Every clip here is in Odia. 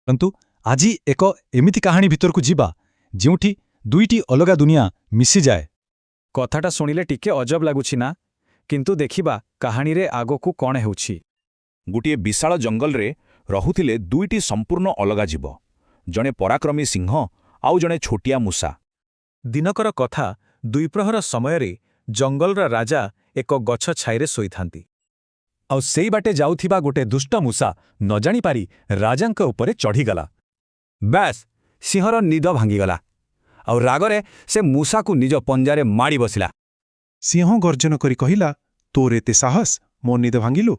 କିନ୍ତୁ ଆଜି ଏକ ଏମିତି କାହାଣୀ ଭିତରକୁ ଯିବା, ଯେଉଁଠି ଦୁଇଟି ଅଲଗା ଦୁନିଆ ମିଶିଯାଏ। କଥାଟା ଶୁଣିଲେ ଟିକେ ଅଜବ ଲାଗୁଛି ନା? କିନ୍ତୁ ଦେଖିବା କାହାଣୀରେ ଆଗକୁ କ'ଣ ହେଉଛି। ଗୋଟିଏ ବିଶାଳ ଜଙ୍ଗଲରେ ରହୁଥିଲେ ଦୁଇଟି ସମ୍ପୂର୍ଣ୍ଣ ଅଲଗା ଜୀବ, ଜଣେ ପରାକ୍ରମୀ ସିଂହ ଆଉ ଜଣେ ଛୋଟିଆ ମୂଷା। ଦିନକର କଥା, ଦ୍ୱିପ୍ରହର ସମୟରେ ଜଙ୍ଗଲର ରାଜା ଏକ ଗଛ ଛାଇରେ ଶୋଇଥାନ୍ତି। ଆଉ ସେଇ ବାଟେ ଯାଉଥିବା ଗୋଟେ ଦୁଷ୍ଟ ମୂଷା ନ ଜାଣିପାରି ରାଜାଙ୍କ ଉପରେ ଚଢ଼ିଗଲା। ବ୍ୟାସ୍, ସିଂହର ନିଦ ଭାଙ୍ଗିଗଲା ଆଉ ରାଗରେ ସେ ମୂଷାକୁ ନିଜ ପଞ୍ଜାରେ ମାଡ଼ି ବସିଲା। ସିଂହ ଗର୍ଜନ କରି କହିଲା, "ତୋର ଏତେ ସାହସ, ମୋ ନିଦ ଭାଙ୍ଗିଲୁ?"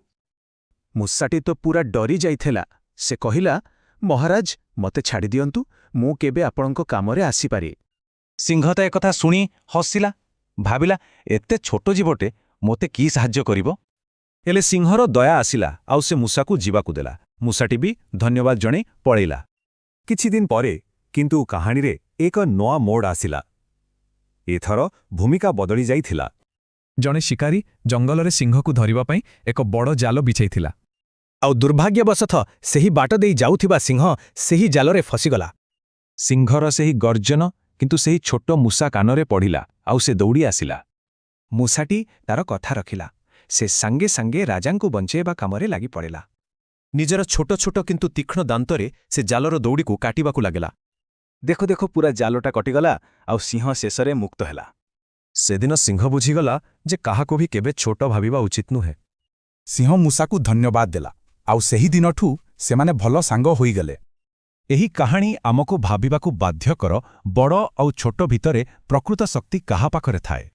ମୂଷାଟି ତ ପୂରା ଡରି ଯାଇଥିଲା। ସେ କହିଲା, "ମହାରାଜ, ମୋତେ ଛାଡ଼ିଦିଅନ୍ତୁ, ମୁଁ କେବେ ଆପଣଙ୍କ କାମରେ ଆସିପାରେ।" ସିଂହ ତ ଏକଥା ଶୁଣି ହସିଲା। ଭାବିଲା, ଏତେ ଛୋଟ ଜୀବଟେ ମୋତେ କି ସାହାଯ୍ୟ କରିବ? ହେଲେ ସିଂହର ଦୟା ଆସିଲା ଆଉ ସେ ମୂଷାକୁ ଯିବାକୁ ଦେଲା। ମୂଷାଟି ବି ଧନ୍ୟବାଦ ଜଣେଇ ପଳେଇଲା। କିଛିଦିନ ପରେ କିନ୍ତୁ କାହାଣୀରେ ଏକ ନୂଆ ମୋଡ଼ ଆସିଲା। ଏଥର ଭୂମିକା ବଦଳି ଯାଇଥିଲା। ଜଣେ ଶିକାରୀ ଜଙ୍ଗଲରେ ସିଂହକୁ ଧରିବା ପାଇଁ ଏକ ବଡ଼ ଜାଲ ବିଛାଇଥିଲା। ଆଉ ଦୁର୍ଭାଗ୍ୟବଶତଃ ସେହି ବାଟ ଦେଇ ଯାଉଥିବା ସିଂହ ସେହି ଜାଲରେ ଫସିଗଲା। ସିଂହର ସେହି ଗର୍ଜନ କିନ୍ତୁ ସେହି ଛୋଟ ମୂଷା କାନରେ ପଡ଼ିଲା ଆଉ ସେ ଦୌଡ଼ି ଆସିଲା। ମୂଷାଟି ତାର କଥା ରଖିଲା। ସେ ସାଙ୍ଗେ ସାଙ୍ଗେ ରାଜାଙ୍କୁ ବଞ୍ଚେଇବା କାମରେ ଲାଗିପଡ଼ିଲା। ନିଜର ଛୋଟ ଛୋଟ କିନ୍ତୁ ତୀକ୍ଷ୍ଣ ଦାନ୍ତରେ ସେ ଜାଲର ଦଉଡ଼ିକୁ କାଟିବାକୁ ଲାଗିଲା। ଦେଖୁ ଦେଖୁ ପୂରା ଜାଲଟା କଟିଗଲା ଆଉ ସିଂହ ଶେଷରେ ମୁକ୍ତ ହେଲା। ସେଦିନ ସିଂହ ବୁଝିଗଲା ଯେ କାହାକୁ ବି କେବେ ଛୋଟ ଭାବିବା ଉଚିତ ନୁହେଁ। ସିଂହ ମୂଷାକୁ ଧନ୍ୟବାଦ ଦେଲା ଆଉ ସେହି ଦିନଠୁ ସେମାନେ ଭଲ ସାଙ୍ଗ ହୋଇଗଲେ। ଏହି କାହାଣୀ ଆମକୁ ଭାବିବାକୁ ବାଧ୍ୟ କରେ, ବଡ଼ ଆଉ ଛୋଟ ଭିତରେ ପ୍ରକୃତ ଶକ୍ତି କାହା ପାଖରେ ଥାଏ।